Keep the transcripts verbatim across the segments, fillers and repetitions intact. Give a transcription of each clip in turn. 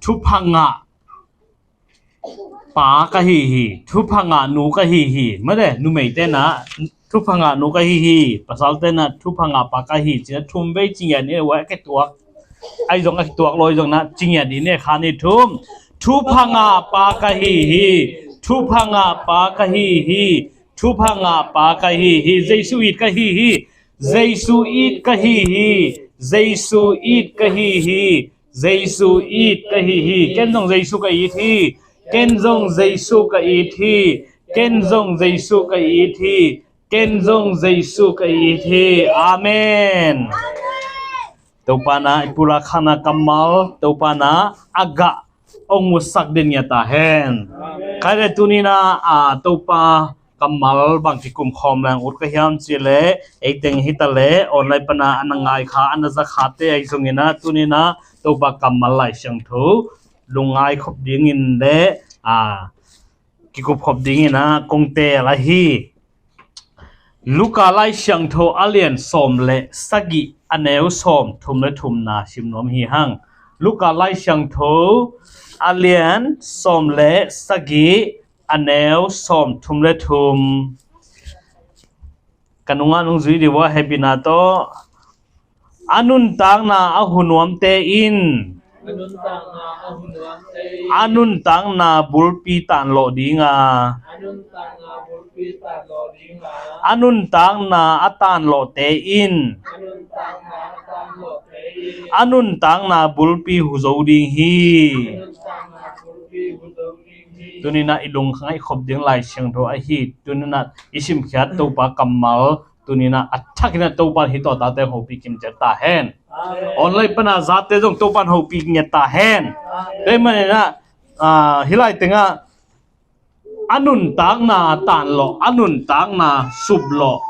thupha ngah pa ka hi hi, thupha ngah nu ka hi hi. Mate, numei tena thupha ngah nu ka hi hi, pasal tena thupha ngah pa ka hi, ci-a thum vei ci ngiat ni, a kituak, ahi zong a kituak lo ahi zong na ci ngiat ni, ne, kha ni thum. Thupha ngah pa ka hi hi, thupha ngah pa ka hi hi, thupha ngah pa ka hi hi, Jesu it ka hi hi, Jesu it ka hi hi, Jesu it ka hi hi, Jesu it ka hi hi. Ken zong Jesu ka it hi. Ken zong Jesu ka it hi. Ken zong Jesu ka it hi. Ken zong Jesu ka it hi. Amen. Topa na i pulak khana kammal, Topa na a gah ong musak den ngiat ta hen. Khaile tunina a Topa kammal bang kikum khawm leng ut ka hiam cih leh, ei teng hi ta leh online pana a na ngai kha, a na za khate ahi zongina tunina Topa kammal Lai Siangtho lungngai khop dingin le a kikup khop dingina kong teel ahi. Luka Lai Siangtho a lian sawm le sagih, a neu sawm thum le thumna sim nuam hi hang. Luka Lai Siangtho a lian sawm le sagih, a neu sawm thum le thum. Ka nungah nung zui dih ua, hehpihna tawh. A nuntakna a hu nuamte in, a nuntakna a hu nuamte in, a nuntakna bulpi tanlawh dinga, a nuntakna bulpi tanlawh dinga, a nuntakna a tanlawhte in, a nuntakna a tanlawhte in, a nuntakna bulpi hu zo ding hi. A nuntakna bulpi hu zo ding hi. Tunina i lungngaih khop ding Lai Siangtho ahi. Tunina i simkhiat Topa kammal, tunina a thakin a Topa in hih tawh tate hopih kim ciat ta hen. Amen. Online pana zate zong Topa in hopih ngiat ta hen. Amen. Tua hi manina, ah, hih lai tengah a nuntakna tanlawh, a nuntakna suplawh,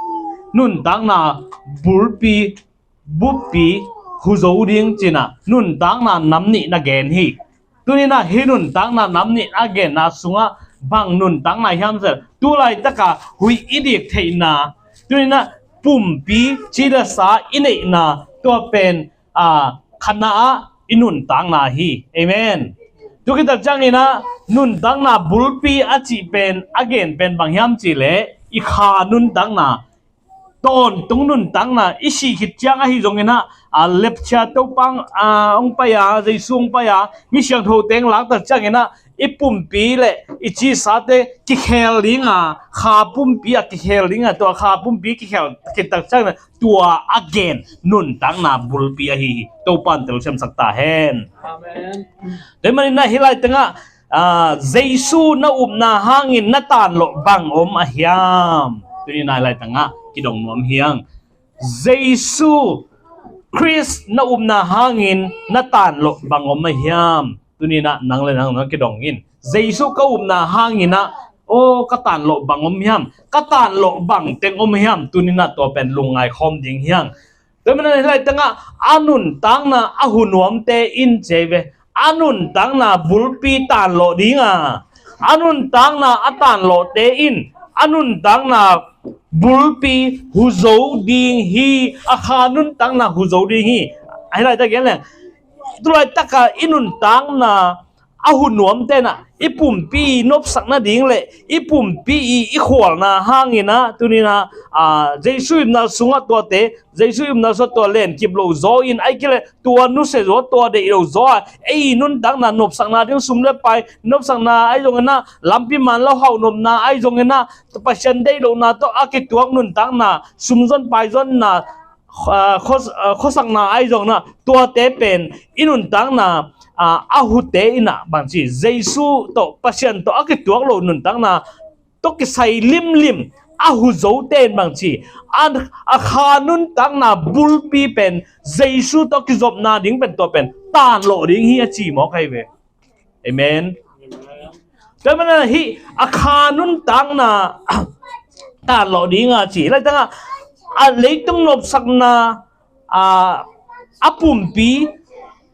nuntakna bulpi, buppi hu zo ding cina nuntakna nam nih na gen hi. Tunina hih nuntakna nam nih a genna sungah bang nuntakna hiam cih leh, tu laitaka huih i dik theihna, tunina pumpi cilesa i neihna, tua pen, a, khatna ah i nuntakna hi. Amen. Tu khit tak ciangina nuntakna bulpi a cih pen, a gen pen bang hiam cih leh i kha nuntakna, tawntung nuntakna, i sih khit ciang ahi zongina, a, lepchia Topa, a, hong pai a, Jesu hong pai a, mi siangtho teng lak tak ciangina i pumpi le i cisate kikhel dinga, kha pumpi a kikhel dinga, tua kha pumpi kikhel khit tak ciangina tua a gen nuntakna bulpi ahi hi. Topa in telsiamsak ta hen. Amen. Tua hi manina hih lai tengah, ah, Jesu na upna hangin na tanlawh bang om a hiam? Tunina hih lai tengah kidong nuam hi hang. Jesu Khrist na upna hangin na tanlawh bang om a hiam? Tunina nang le nang na kidong in. Jesu ka upna hangina, aw, ka tanlawh bang om hiam? Ka tanlawh bang teng om hiam? Tunina tua pen lungngai khawm ding hi hang. Tua hi manina hih lai tengah a nuntakna a hu nuamte in ci hi ve. A nuntakna bulpi tanlawh dinga, a nuntakna a tanlawhte in a nuntakna bulpi hu zo ding hi. A kha nuntakna hu zo ding hi. Hih laitak gen leng, tu laitaka i nuntakna a hu nuamte na, i pumpi i nopsak nading le i pumpi i, i khualna hangina, tunina, a, Jesu i upna sungah tuate, Jesu i upna sungah tua lenkip lo zaw in, ahih kei leh tua nusia zaw, tua deih lo zaw a, ei i nuntakna nopsakna ding sum le pai nopsakna ahi zongina, lampi man lo hauh nopna ahi zongina, Pasian deih lohna tawh a kituak nuntakna, sum zon pai zonna, ah, khuas-, ah, khuasakna ahi zongina, tuate pen i nuntakna, ah, a hute ina bangci, Jesu tawh, Pasian tawh a kituak lo nuntakna tawh kisai limlim a hu zote in bangci, a, a kha nuntakna bulpi pen Jesu tawh kizopna ding pen tua pen tanlawh ding hi a ci mawk ahi ve. Amen. Tua hi manina hih a kha nuntakna tanlawh dinga ci. Laitaka a leitung nopsakna, a, a pumpi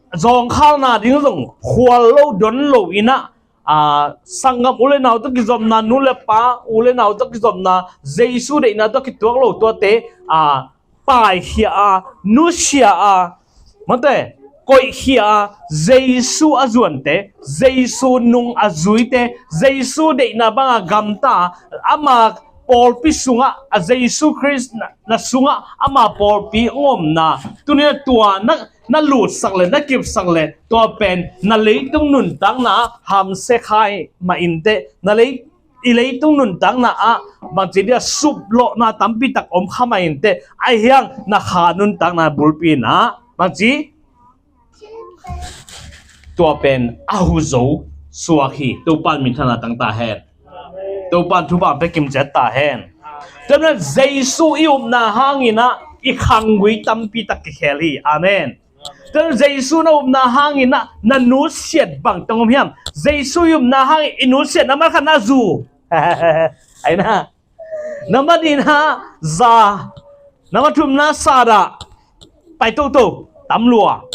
zawngkhalna ding zong khual lo, don lo ina, a, sanggam u le nau tawh kizopna, nu le pa, u le nau tawh kizopna, Jesu deihna tawh kituak lo tuate, a, paikhia a, nusia a, mate, koihkhia a, Jesu a zuante, Jesu nung a zuite, Jesu deihna banga gamta, ama pawlpi sungah, a Jesu Khrist na, na sungah ama pawlpi hong omna, tuni-in tua na, na lutsak le, na kipsak le, tua pen na leitung nuntakna ah hamsia kha mah inteh, na lei, i leitung nuntakna ah bangci dia suplawhna tampi tak om kha mah inteh, ahi hang na kha nuntakna bulpi in ah bangci, tua pen a huzo suak hi. Topa'n minthanna tang ta hen. Topa'n thupha pia kimciat ta hen. Tua manin Jesu i upna hangin ah i khanggui tampi tak kikhel hi. Amen. Tua Jesu na upna hangin ah na nutsiat bang teng om hiam? Jesu i upna hangin i nutsiat, nambat khatna zu. Ahi na. Nambat nihna za. Nambat thumna sada. Pai toto. Tam lua.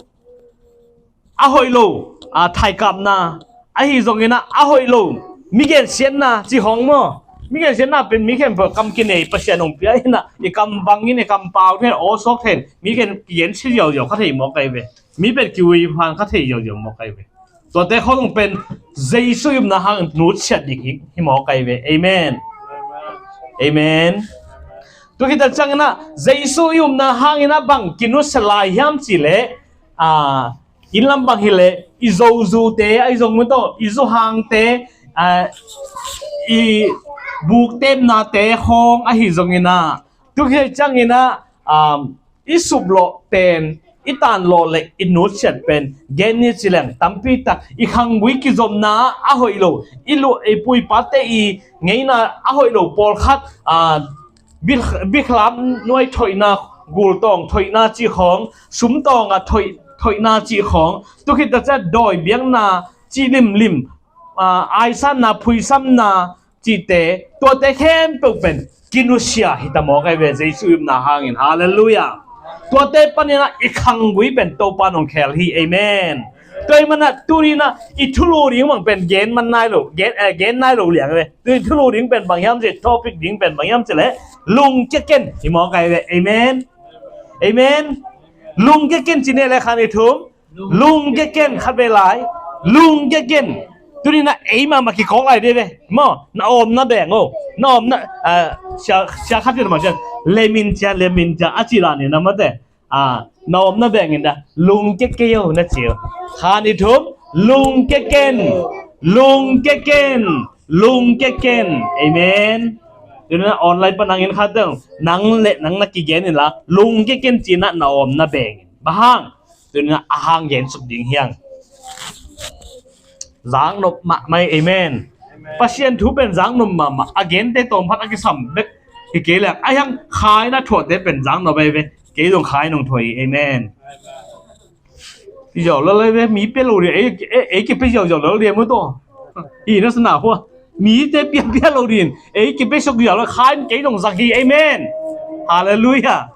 A hoih lo, a, thaikapna. Ahi zongin ah a hoih lo, mi gensiatna cih khawng maw? Mi gensiatna pen mi khempeuh kam kinei, Pasian hong pia in ah, i kam vang in, i kam pau thei, aw suak thei, mi gen, kigensia ziauziau kha thei mawk ahi ve. Mi pen kiui phan kha thei ziauziau mawk ahi ve. Tuate khawng pen Jesu i upna hangin nutsiat ding hi, hi mawk ahi ve. Amen. Amen. Tua khit ciangin ah Jesu i upna hangin ah bang kinutsiat lai hiam cih leh, a, inn lam bang hi leh i zozute ahi zong maw, i zuhangte, a, i buktepnate khawng ahi zongin ah, tua khit ciangin ah, um, i suplawh pen, i tanlawh le i nutsiat pen gen ni ci leng tampi tak i khanggui kizopna ah a hoih lo, i lu, i pu i pate i ngeina a hoih lo pawlkhat, a, bi, bikhlap nuai thoihna, gultawng thoihna cih khawng, sumtawng a thoih, thoihna cih khawng, tua khit ciang dawi biakna cih limlim, a, aisanna, phuisamna cihte, tuate khempeuh pen kinusia hi ta mawk ahi ve, Jesu i upna hangin. Halleluiah. Tuate panin ah i khanggui pen Topa'n hong khel hi. Amen. Tua ahih manin ah tuni-in ah i thulu ding bang pen gen man nai lo, gen, eh, gen nai lo liang ve. Tuni thulu ding pen bang hiam cih, topic ding pen bang hiam cih leh lungkia ken hi mawk ahi ve. Amen. Amen. Lungkia ken ci ni leh khan i thum. Lungkia ken, khat vei lai. Lungkia ken. Tuni-in ah ei mahmah kikawk lai ding ve. Maw, na omna beng o. Na omna, ah, sia, sia khat in mah cian. Lemin cia, lemin cia. A ci dan in ah mate. Ah, na omna beng in ah. Lungkia kei o na ci o. Khan i thum. Lungkia ken. Lungkia ken. Lungkia ken. Amen. Tuni-in ah online pan hong en khat teng. Nang le, nang na kigen in la. Lungkia ken ci-in ah na omna beng in. Bang hang. Tuni-in ah a hang gen suk ding hi hang. Zaknop mahmah hi. Amen. Amen. Pasian thu pen zaknop mahmah. A gente tawm khat a kisam bek hi kei leh, a hiang khai na thuahte pen zaknop ahi ve. Kei zong khai nong thuah hi. Amen. Ziau lel ahi ve, mi pia lo ding, ei, ei, ei kipia ziauziau lel ding maw tua. Hi na sa na hua. Mite pia pia lo ding. Ei kipia suk ziau lel khai kei zong zak hi. Amen. Halleluiah.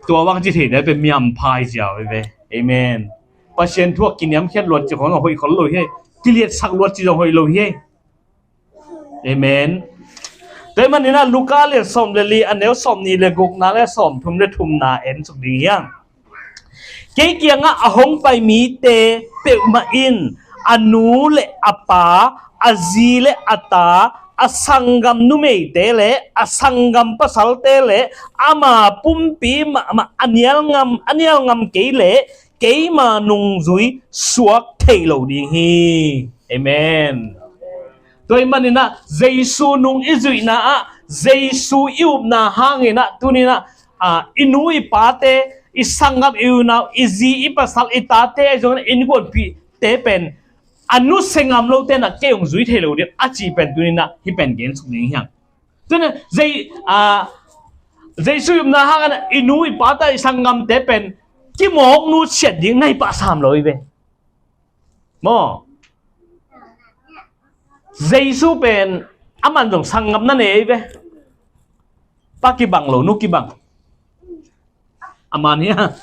Tua bang ci theite pen mi hampha hi ziau ahi ve. Amen. Pasian thu ah kiniamkhiat luat ci khawng zong hoih khol lo hi. Kiliatsak luat ci zong hoih lo hi. Amen. Tua ahih manin ah Luka lian sawm le li, a neu sawm nih le gukna le sawm thum le thumna en suk ding hi hang. Kei kiangah a hong pai mite peuhmah in a nu le a pa, a zi le a ta, a sanggam numeite le a sanggam pasalte le ama pumpi mahmah a nial ngam, a nial ngam kei leh keima nungzui suak thei lo ding hi. Amen. Tua ahih manin ah Jesu nung i zuihna ah, Jesu i upna hangin ah, tuni-in ah, ah, i nu i pate, i sanggam, i unau, i zi, i pasal, i tate, ahi zongin ah innkuanpihte pen a nusia ngam lote in ah kei hong zui thei lo ding a cih pen tuni-in ah hih pen gen suk ding hi hang. Tuni-in ah Je-, ah, Jesu i upna hangin ah i nu i pate, i sanggamte pen kimawk nutsiat ding na hi pah sam lo hi ve. Maw? Jesu pen aman zong sanggam na nei ve. Pa kibang lo, nu kibang. Aman hi a.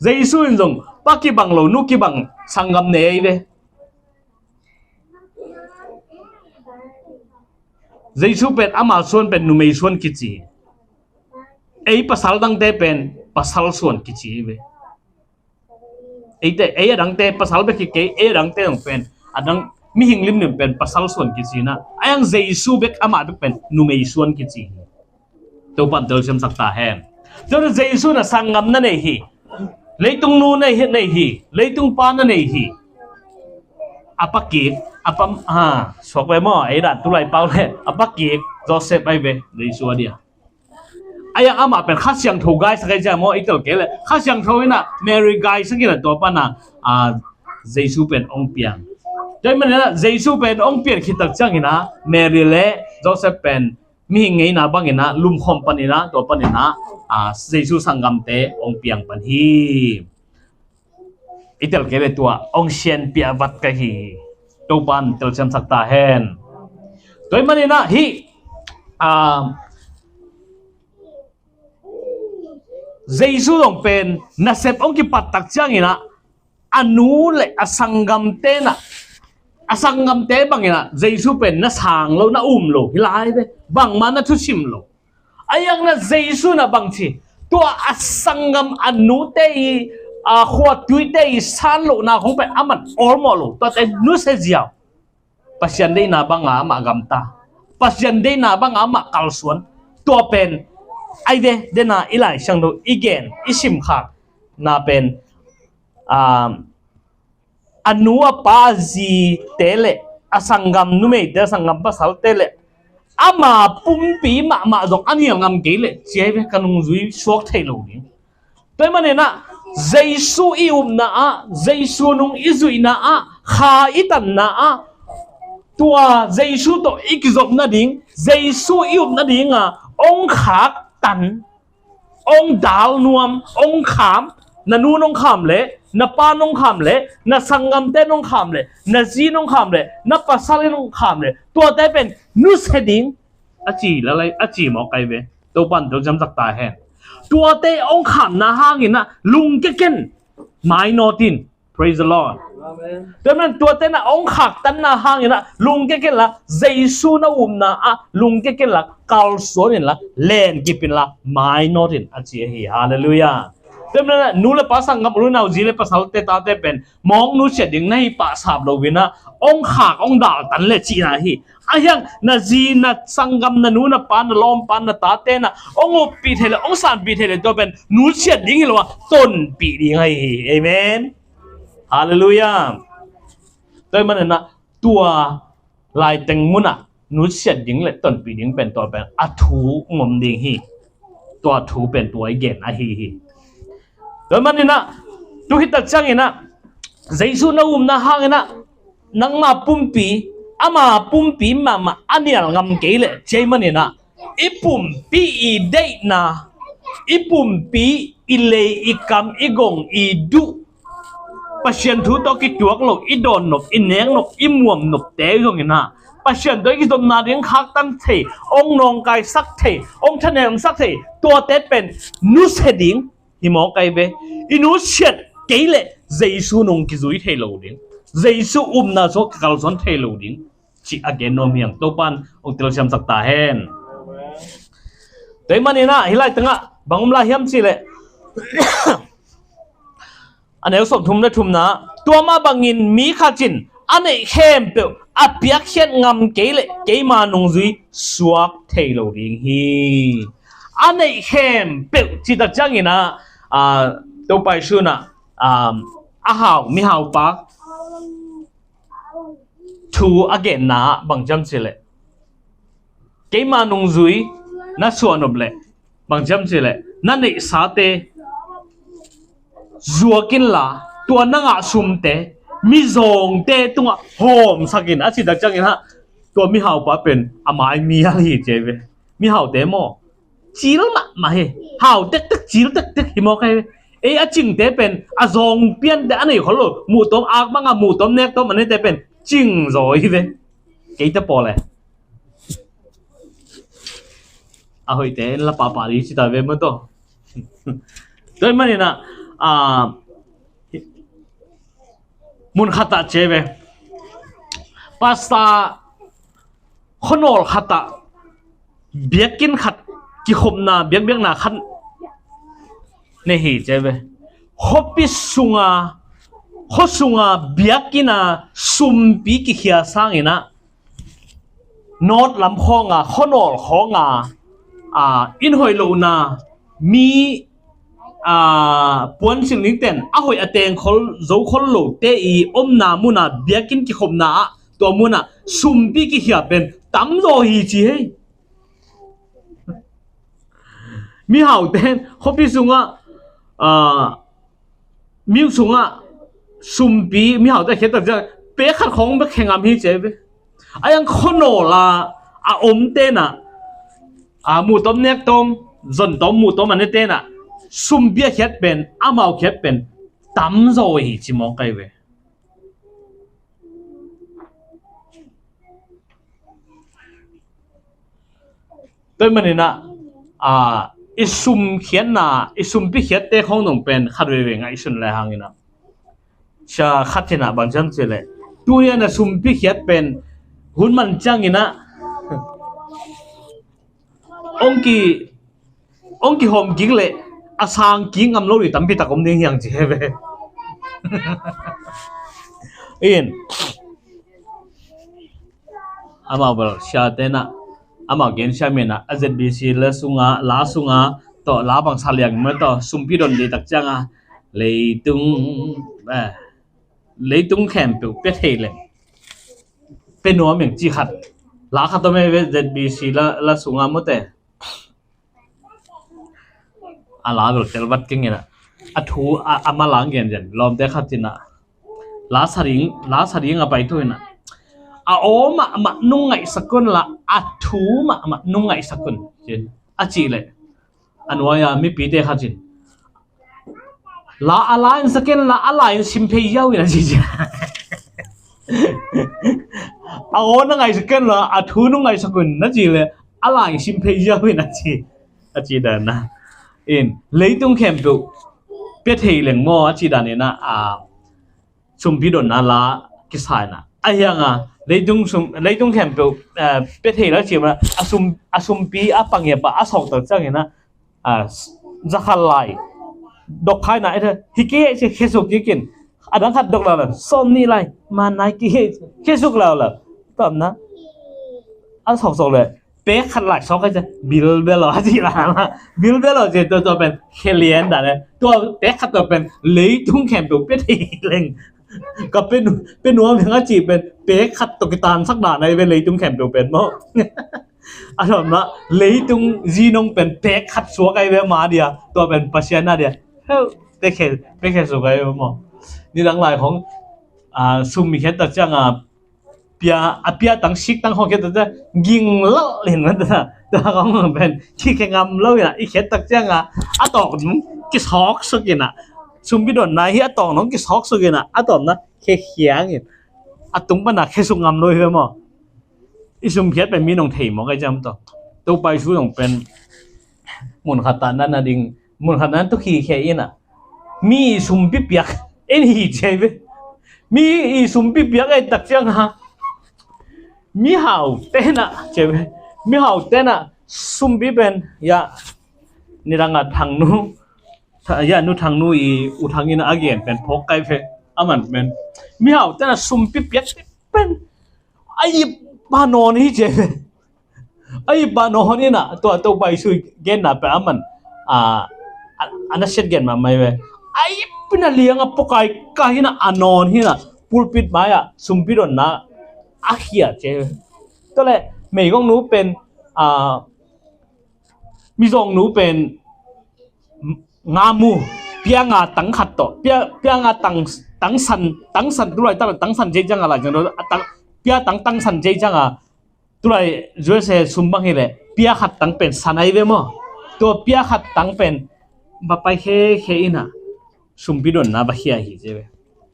Jesu in zong pa kibang lo, nu kibang sanggam nei ve. Jesu pen ama suan pen numei suan kici. Ei pasal dangte pen pasal suan kici ve. Eite, ei a dangte pasal bek hi kei, ei a dangte zong pen, a dang mihing limlim pen pasal suan kici na. A yang Jesu bek, amah bek pen numei suan kici hi. Topan telsiamsak ta hen. Tua Jesu na sanggam na nei hi. Leitung nu na hi, nei hi. Leitung pa na nei hi. A pakik, a pam, ha, suak ve maw, ei dan tulai pau le. A pakik, Joseph ai ve, Jesu a dia. A yang amah pen Kha Siangtho gaisak ai cia maw, i tel kei le. Kha Siangtho ina Mary gaisak ina tua pana, a, Jesu pen ong piang. Tua i manina Jesu pen ong pian khitak ciangina Mary le Joseph pen mihing ngeina bangina lumkhawm panina, tua panina, a, Jesu sanggamte ong piang pan hi. I tel kei le tua ong sianpia vat ka hi. Topan telsiamsak ta hen. Tua i manina hi, a, Jesu zong pen nasep ong kipattak ciangina a nu le a sanggamte na, a sanggamte bangina Jesu pen na sang lo, na um lo hi lai ve. Bangma na thusim lo. A yang na Jesu na bangci, tua a sanggam a nute i, a khuatuite i san lohna khong pen aman awlmawh lo. Tuate nusia ziau. Pasian deihna banga amah gamta. Pasian deihna banga amah kalsuan. Tua pen ai ve, dena i Lai Siangtho i gen, i simkhak na pen, a, a nu a pa a zite le a sanggam numeite, a sanggam pasalte le ama pumpi mahmah zong a nial ngam kei le, cia hi ve, ka nungzui suak thei lo ding. Tua i manina Jesu i upna ah, Jesu nung i zuihna ah, Kha i tanna ah, tua Jesu tawh i kizopna ding, Jesu i upna dinga ong khaktan, ong dal nuam, ong kham, na nu nong kham le, na pa nong kham le, na sanggamte nong kham le, na zi nong kham le, na pasal nong kham le, tuate pen nusia ding a ci lalai, a ci mawk ai ve. Topan telsiamsak ta hen. Tuate ong khamna hangina lungkia ken, mainawt in. Praise the Lord. Amen. Tua man tuate na ong khaktanna hangina lungkia ken la, Jesu na upna ah lungkia ken la, kalsuan in la, lenkip in la, mainawt in a ci ahi. Halleluiah. Tua man nu le pa sanggam, u le nau, zi le pasalte, tate pen mawk nusiat ding na hi pah sap lo ina ong khak, ong daltan le cihna hi. A hiang na zi, na sanggam, na nu, na pa, na lawmpa, na tate na ong uppih thei le, ong sanpih thei le, tua pen nusiat ding hi lo a, tonpih ding ahi hi. Amen. Halleluiah. Tua i manina tua laiteng muna nusiat ding le tonpih ding pen tua pen a thu ngom ding hi. Tua thu pen tua i gen ahi hi. Tua i manina tu hi tak ciangina Jesu na upna hangina nangma pumpi, ama pumpi mahmah a nial ngam kei le, cia i manina i pumpi i deihna, i pumpi i lei, i kam, i gong, i duh, Pasian thu tawh kituak lo, i dawnnop, i neknop, i muamnopte zongina Pasian tawh i kizopna ding khaktan thei, ong nawngkaisak thei, ong thanemsak thei, tuate pen nusia ding hi mawk ai ve. I nusiat kei le Jesu nung kizui thei lo ding, Jesu upna sung kikalsuan thei lo ding, cih a gen nuam hi hang. Topan ong telsiamsak ta hen. Tua i manina hih laitengah bang om lai hiam cih leh, a neu sawmthum le thumna, tua mah bangin mi khat in a neih khempeuh a piakkhiat ngam kei leh keima nungzui suak thei lo ding hi. A neih khempeuh cih tak ciangina, a, Topa Jesu in a, a, a hau, mihaupa thu a genna ah bang ci hiam cih leh, keima nungzui na suah nop leh, bang ci hiam cih leh, na neihsate zuak inla, tua na ngah sumte mizawngte tungah hawmsak in, a cih tak ciangin ha, tua mihaupa pen a mai mial hi ci ve. Mihaute maw, cil mahmah hi. Hau tektek, cil tektek hi mawk hi. Ei a cingte pen, a zawng piante a nei khol lo, muhtawm ak banga muhtawm nektawm a neite pen cing zaw hi ve. Keite pawl e. A hoihte en la pahpah ding ci ta ve maw taw. Tua ahih manin ah, ah, mun khatah ci ve. Pastor khuanawl khatah biakinn khat, kikhopna, biakbiakna khat nei hi ci ve. Khuapi sunga khuasunga biakinn a sumpi kikhia sangin ah, North lam khawnga, khuanawl khawnga, a, inn hoih lohna, mi, a, puansilh ningten a hoih a tengkhol, zokhol lote i omna muna biakinn kikhopna ah, tua munah sumpi kikhia pen tamzaw hi ci hei. Mihaute khuapi sungah, a, mi sungah sumpi mihaute khiat tak ciang pek khat khawng bek khe ngam hi ci ve. A yang khuanawl a, a om tenah, a, muhtawm nektawm, zontawm muhtawm a ne tenah sumpi a khiat pen, amau khiat pen tamzaw hi ci mawk kai ve. Tua maninah, a, i sum khiatna, i sumpi khiatte khawng nong pen khat veve ngaihsun le hanginah, sia khat hinah bang ciam cileh, tuniana sumpi khiat pen hun man cianginah ong ki, ong kihawm kik leh a sang kik ngam lo ding tampi tak om ding hiang ci he ve. In amau bel sia tenah, amau gen sia menah a Z B C la sunga, la sunga tawh la bangsa liang ma tawh sumpi don dih tak cianga leitung, eh, leitung khempeuh pia thei leng pia nuam ing ci khat, la khat tawh me ve Z B C la, la sunga mawte. A la bel tel vat keng inah, a thu a, a malang gen zen lawmte khat inah, la sa ding, la sa ding a pai thu inah, a aw mahmah nung ngaihsak un la, a thu mahmah nung ngaihsak un, a cih leh a nuai-a mipite khat in, la a la in sa ken la, a la in sim phei ziau in a ci cia. A aw na ngaihsak ken la, a thu nung ngaihsak un na ci leh a la in sim phei ziau in a ci, a ci dan na. In leitung khempeuh pia thei leng maw a ci dan inah, a, sumpi donna la kisa inah, a hianga leitung sum, leitung khempeuh, eh, pia thei la ci ma, a sum, a sumpi a pangiapa a sawktak cianginah, a, zakhat lai dok kha inah, hi kei hi ci khesuk kikin, a dang khat dok lau la sawm nih lai man nai kei hi ci khesuk lau la. Tuamna a sawksawk le pek khat lai sawk kai ci bilbel lo a ci la, bilbel lo ci tua, tua pen khelian dan le, tua pek khat tua pen leitung khempeuh pia thei leng ka pia nuam ing a ci pen pek khat tawh kitansak dan ahi ve leitung khempeuh pen maw. A lawmna leitung zinong pen pek khat suak ahi ve ma dia, tua pen Pasian a dia. Heu, pia khe, pia khe suak ahi ve maw. Nidang lai khong, a, sum i khiat tak cianga pia, a pia tang sik tang khong khiat tak ciang ging lal in man ta, tua khong pen kikhe ngam lo inah i khiat tak cianga a tawk nung kisawksuk inah, sumpi donna hi a tawk nung kisawksuk inah a tawpna khe khiang in a tung pana khe suk ngam lo hi ve maw. I sum khiat pen mi nong thei maw kai ciam tawh. Topa Jesu nong pen mun khat ah na na ding, mun khat ah na tukhi khia inah mi i sumpi piak en hi ci ahi ve. Mi i sumpi piak en tak cianga mihau tenah ci ahi ve. Mihau tenah sumpi pen ya nidanga Thangnu, ya nu Thangnu i u Thang inah a gen pen phawk kai ve. A man pen mihau tenah sumpi piak pen a ip a nawn hi ci ahi ve. A ip a nawn inah tua Topa Jesu i genna pen a man, a, a, a na siat gen mahmah hi ve. A ip inah lianga puakai ka hinah a nawn hinah pulpit mai-ah sumpi donna a khia ci ahi ve. Tua le meigongnu pen, a, mizawngnu pen nga mu, pia nga tang khat tawh, pia, pia nga tang, tang san, tang san tu lai tak tang san ci cianga lai ciang tawh, a tang, pia tang tang san ci cianga tu lai U S A sum bang hi leh pia khat tang pen san ahi ve maw. Tua pia khat tang pen va pai khe khe inah sumpi donna va khia hi ci ve.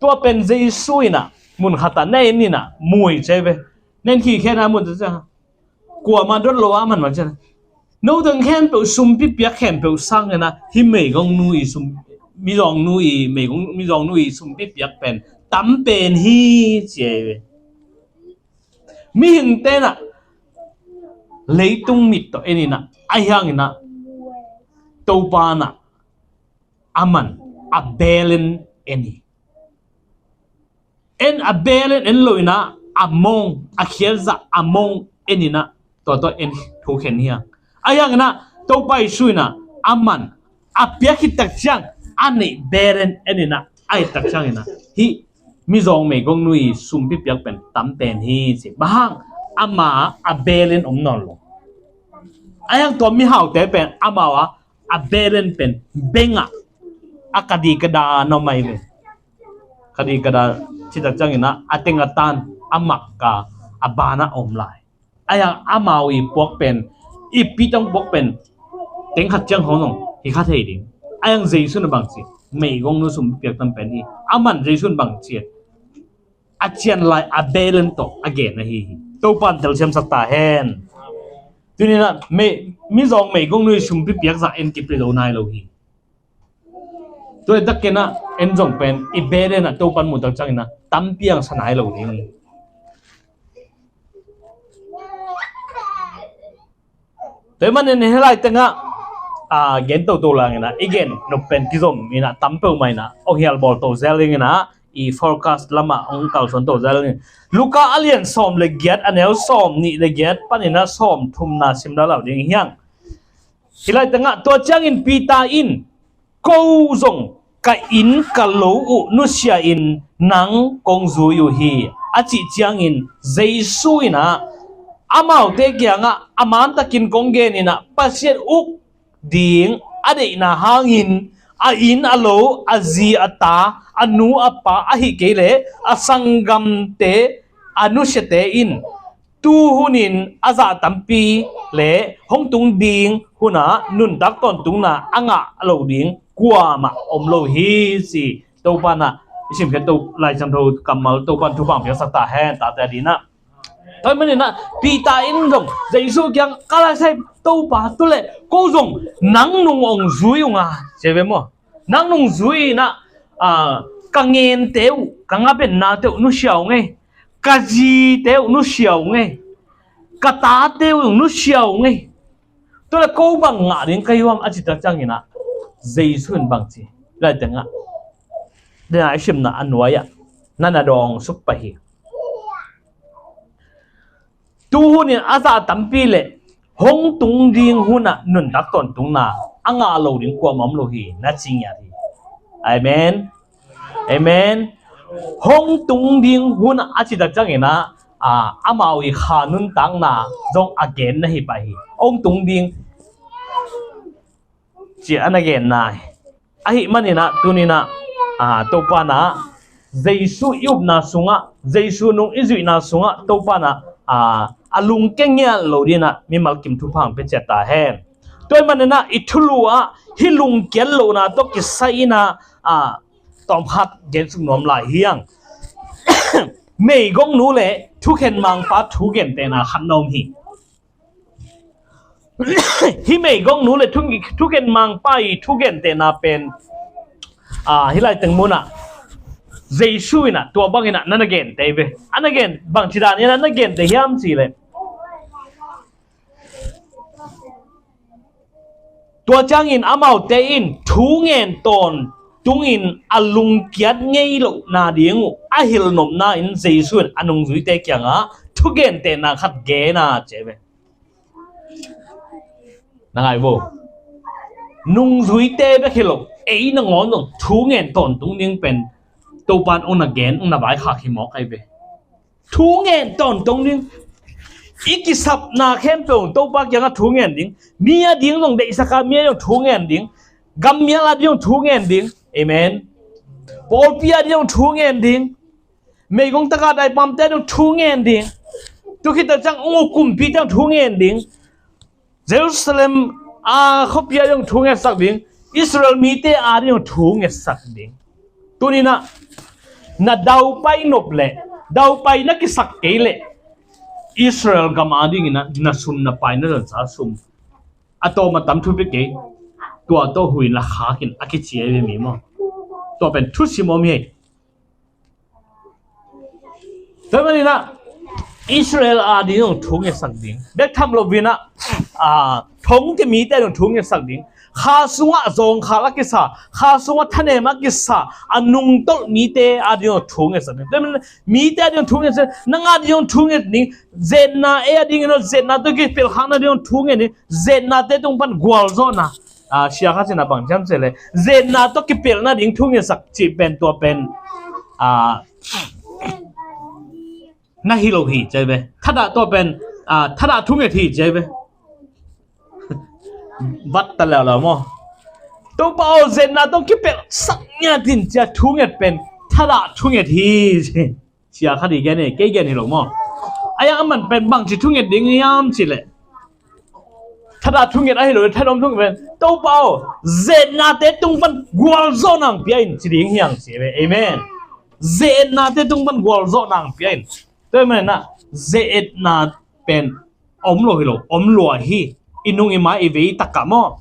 Tua pen Jesu inah mun khat ah na en inah mu hi ci ve. Na en khi khe na mun ci cianga kuamah dot lo a man man cian. No teng khempeuh sumpi piak khempeuh sang inah hi meigongnu i sum, mizawngnu i meigong, mizawngnu i sumpi piak pen tam pen hi ci ahi ve. Mihing tenah leitung mit tawh en inah a hiang inah Topa nah a man a belen en hi. En a bel en en lo inah a mong, a khiatzah a mong en inah tua tawh en thukhen hi hang. Ahi hanginah Topa Jesu inah a man a piak khit tak ciang a neih bel en en inah a et tak cianginah hih mizawng meigongnu i sumpi piak pen tam pen hi ci. Bang hang ama a bel en om nawn lo. Ahi hang tua mihaute pen amau a a bel en pen bengah a kadi kada na mai ve. Kadi kada citak cianginah a teng a tan a makka a banah om lai. Ahi hang amau i puak pen i pitang puak pen teng khat ciang hong zong hi kha thei ding. Ahi hang Jesu na bang ci, meigongnu sumpi piak tam pen hi. A man Jesu na bang ci a cian lai a bel en tawh a gen ahi hi. Topa in telsiamsak ta hen. Tuninah mizawng meigongnu i sumpi piak zah en kipia zo nai lo hi. Tua i takinah en zong pen i bel enah Topa in muhtak cianginah tampi ang sa nai lo ding. Tua i manin hih lai tengah a gen toto langinah i gen nop pen kizom inah tam peuhmah inah ong hial bawl to zel dinginah i forecast lamah ong kalsuan to zel ding. Luka a lian sawm le giat a neu sawm nih le giat paninah sawm thumna sim lalau ding hi hang. Hih lai tengah tua ciangin Peter in ko zong ka inn ka lo uh nusia in nang kong zui uh hi a cih ciangin Jesu inah amaute kiangah a mantakin kong gen inah Pasian uk ding a deihna hangin a inn a lo a zi a ta a nu a pa ahi kei le a sanggamte a nusiate in tu hunin a zah tampi le hong tung ding hunah nuntak tawntungna a ngah lo ding kuamah om lo hi ci. Topa inah i simkhiat to Lai Siangtho kammal Topa in thupha piaksak ta hen tate a dinah. Tua i maninah Peter in zong Jesu kiang ka laisai Topa tu le ko zong nang nung ong zui ung a ci ve maw? Nang nung zui inah ka ngente uh ka ngabennate uh nusia ung ei. Ka zite uh nusia ung ei. Ka tate uh nusia ung ei. Tua le ko bang ngah ding ka hiam a citak cianginah Jesu in bang ci lai tengah dena i simna a nuai-ah na na dawng suk pah hi. Tu hunin a zah tampi le hong tung ding hunah nuntak tawntungna a ngah lo ding kuamah om lo hi na ci ngiat hi. Amen. Amen. Hong tung ding hunah a citak cianginah amau i kha nuntakna zong a gen na hi pah hi. Hong tung ding ci a na genna hi. Ahi maninah tuninah Topa inah Jesu i upna sungah Jesu nung i zuihna sungah Topa inah a lungkia ngial lo dinah mimal kim thupha ang pia ciat ta hen. Tua i maninah i thulu ah hih lungkiat lohna tawh kisai inah tawmkhat gensuk nuam lai hi ang. Meigongnu le thukhen mangpa thugentehna khat na om hi. Hih meigongnu le thukhen mangpa i thugentehna pen hih lai teng munah Jesu inah tua banginah na na gente ve. A na gen bangci dan inah na gente hiam cih leh tua ciangin amaute in thu ngen tawntungin a lungkiat ngei lohna ding uh a hilhnopna in Jesu in a nungzuite kiangah thugentehna khat gen a ci ve. Na ngai vo. Nungzuite bek hi lo ei nangawn zong thu ngen tawntung ding pen Topa in ong na gen ong na vaikhak hi mawk ai ve. Thu ngen tawntung ding. I kisapna khempeuh Topa kiangah thu ngen ding. Mi a ding zong deihsak a mi a ding thu ngen ding. Gammial a ding thu ngen ding. Amen. Pawlpi a ding thu ngen ding. Meigong taka daipamte a ding thu ngen ding. Tukhit a ciang ung uh kumpite a ding thu ngen ding. Jerusalem a khuapi a ding thu ngetsak ding. Israel mite a ding thu ngetsak ding. Tuninah na daupai nop leh daupai na kisak kei leh Israel gam a dinginah na sum na pai na dansa sum a tawm a tam thupi kei. Tua tawh huin la khakin a kici a mi maw? Tua pen thusim om hi. Tua maninah Israel a ding zong thu ngetsak ding. Bek tham lovinah thongte mite zong thu ngetsak ding. Kha sungah zawngkhal a kisa, kha sungah thanem a kisa, a nungtolh mite a ding thu ngetsak ding. Tua ahih manin mite a ding thu ngetsak, nang a ding thu nget ding, ze-etna ei a dingin, ze-etna tawh kipelhkhakna ding thu nget ding, ze-etnate tung pan gualzawhna. A, sia khat in a bang hiam cih leh, ze-etna tawh kipelhna ding thu ngetsak cih pen tua pen, a, na hi lo hi ci ve. Thadah tua pen, a, thadah thunget hi ci ve. Vat ta leuleu maw. Topa aw, ze-etna tawh kipelhsak ngiat in ci-a thunget pen thadah thunget hi ci. Sia khat in gen hi, kei gen hi lo maw. A yang a man pen bangci thunget ding hiam cih leh, thadah thunget ahi lo, thanuam thunget pen, Topa aw, ze-etnate tung pan gualzawhna hong pia in ci ding hi hang ci ve. Amen. Ze-etnate tung pan gualzawhna hong pia in. Tua ahih manin ah, ze-etna pen om lo hi lo, om lua hi. I nung i mai i vei takah maw,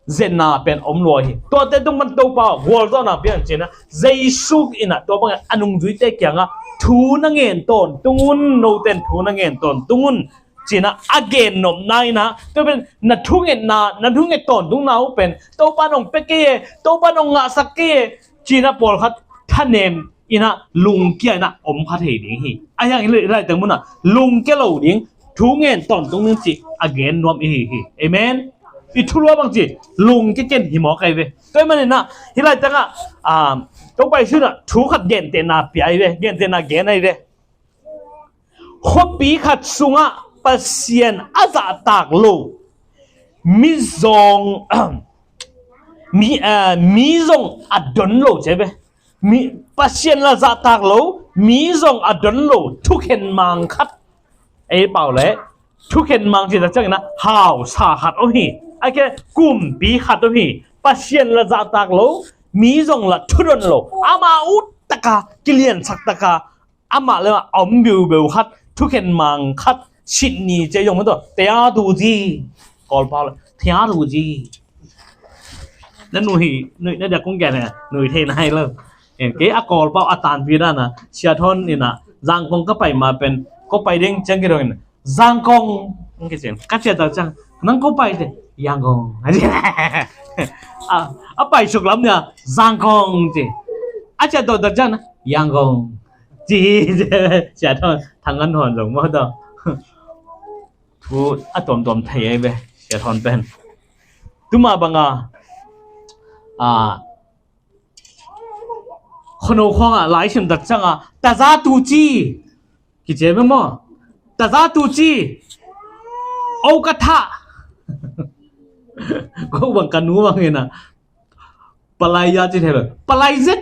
ze-etna pen om lua hi. Tuate tung pan Topa aw, gualzawhna hong pia in ci-in ah, Jesu in ah tua bangin a nungzuite kiangah thu na ngen tawntung un, note in thu na ngen tawntung un, ci-in ah a gennopna in ah, tua pen na thungetna, na thunget tawntungna uh pen Topa in hong pia kei e, Topa in hong ngahsak kei e, ci-in ah pawlkhat thanem in ah lungkia in ah om kha thei ding hi. A yang hi lai, hi laiteng munah lungkia lo ding, thu ngen tawntung ding cih a gen nuam i hi hi. Amen. I thulu ah bangci lungkia ken hi mawk ahi ve. Tua ahih manin ah, hi laiteng ah, um, Topa Jesu in ah thu khat gentehna pia ahi ve, gentehna gen ahi ve. Khuapi khat sungah Pasian a zahtak lo, mi zong, mi, eh, mi zong a don lo ci ve. Mi, Pasian la zahtak lo, mi zong a don lo thukhen mang khat. Ei pau leh thukhen mang cih tak ciangin ah hausa khat om hi. A kei kumpi khat om hi. Pasian la zahtak lo, mi zong la thudon lo, ama ut taka, kiliansak taka, amah le amah a om biubeu khat, thukhen mang khat, Sydney ci zong maw, tua, တရားသူကြီး, Kawlpau le, ဘုရားသူကြီး. Na nui, nui, na dia kong gen, nui thei nai lo. En, kei a Kawlpau a tanpi dan a, Sia Thon in ah, Zangkong ka pai ma pen, ko pai ding ciang kei dong in, Zangkong, ka cian, ka cian tak ciang, nang ko pai te, Yangon. A, a pai suk lam nia, Zangkong ci. A cian tak ciang, Yangon. Ci, Sia Thon, Thang Ngan Thon zong maw tua. Thu a tuamtuam thei ahi ve, Sia Thon pen. Tuma banga, a, khuano khuangah lai sim tak ciangah, တရားသူကြီး, kici ve maw. တရားသူကြီး, o ka thah. Ko bang ka nu bang in ah, Palai ya ci thei lo. Palai zet.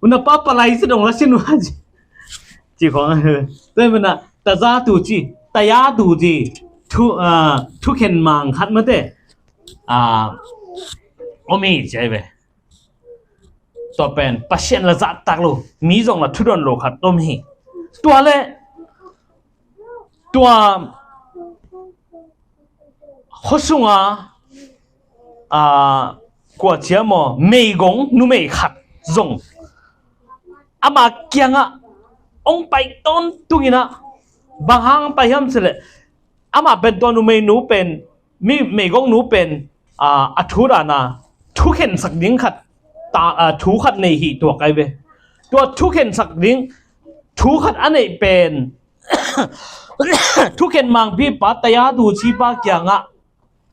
Una pa palai zet ong la sin wa ci. Ci khong. Tua mana တရားသူကြီး, တရားသူကြီး. Thu, ah, thukhen mang khat mate. Ah, om hi ci ve. Tua pen Pasian la zahtak lo, mi zong la thudon lo khat om hi. Tua le, tua khua sunga, a, kua cia maw, meigong numei khat zong ama kiangah ong pai tawntung in ah, bang hang pai hiam cih leh, ama pen tua numei nu pen, mi meigong nu pen, a, a thu dan a, thukhensak ding khat, ta, a, thu khat nei hi tuak ahi ve. Tua thukhensak ding thu khat a neih pen, thukhen mangpipa, တရားသူကြီး pa kiangah,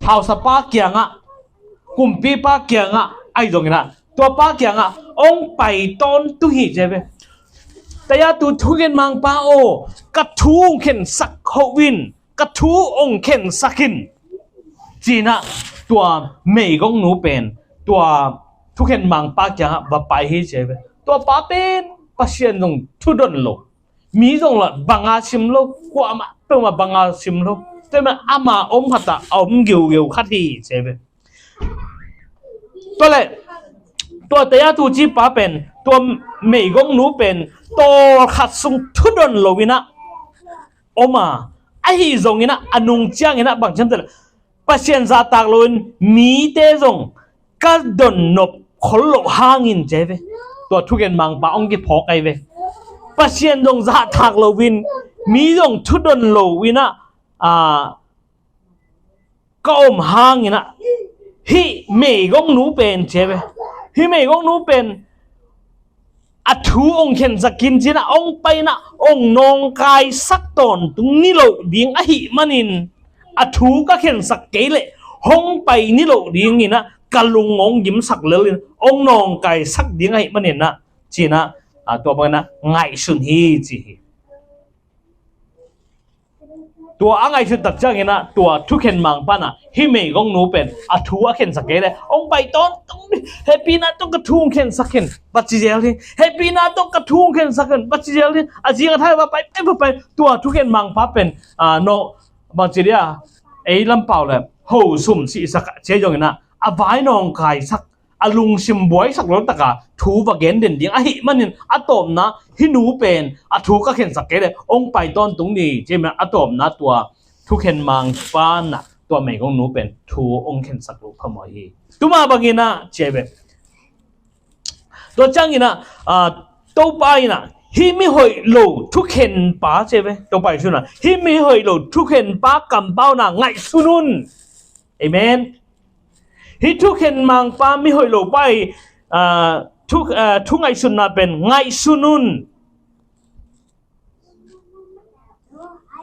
hausapa kiangah, kumpipa kiangah, ahi zongin ah, tuapa kiangah ong pai tawntung hi ci ve. တရားသူ, thukhen mangpa aw, ka thu ong khensak hoh in, ka thu ong khensak in, ci-in ah tua meigong nu pen tua thukhen mangpa kiangah va pai hi ci ve. Tuapa pen Pasian zong thudon lo, mi zong la banga sim lo, kuamah peuhmah banga sim lo. Tua mana ama om khat ah a om giugeu khat hi ci ve. Tua le, tua တရားသူကြီး pa pen, tua meigong nu pen, tawlkhat sung thudon lo in ah om a, ahi zongin ah, a nung ciangin ah bang ci hiam cih leh, Pasian zahtak lo in mite zong ka donnop khol loh hangin ci ve. Tua thukhen mangpa ong kiphawk ahi ve. Pasian zong zahtak lo in, mi zong thudon lo in ah, a, ka om hangin ah, hih meigongnu pen ci ve. Hih meigongnu pen a thu hong khensak in ci-in ah, hong pai in ah hong nawngkaisak tawntung ni lo ding ahih manin, a thu ka khensak kei leh hong pai ni lo dingin ah ka lung hong gimsak lel in hong nawngkaisak ding ahih manin ah, ci-in ah, a, tua bangin ah ngaihsun hi ci hi. Tua a ngaihsut tak ciangin ah, tua thukhen mangpa'n ah, hih meigongnu pen a thu a khensak kei leh hong pai tawntung ni, hehpihna tawh ka thu hong khensak in, va ci zel hi. Hehpihna tawh ka thu hong khensak in, va ci zel hi. A zing a thai va pai, pai, va pai. Tua thukhen mangpa pen, a, no, bang ci dia, ei lampau leh ho sum sihsak a ci zongin ah, a vai nawngkaisak, a lungsim buaisak lo taka thu va gen den ding ahih manin, a tawpna hih nu pen a thu ka khensak kei leh hong pai tawntung ni ci-in ah, a tawpna tua thukhen mangpa'n ah tua meigongnu pen thu hong khensak lo phamawh hi. Tua mah bangin ah ci ve. Tua ciangin ah, a, Topa in ah, hih mihoih lo thukhenpa ci ve. Topa Jesuh in ah, hih mihoih lo thukhenpa kampauna ngaihsun un. Amen. Hih thukhen mangpa mihoih lo pa i, a, thu, a, thu ngaihsutna pen ngaihsun un.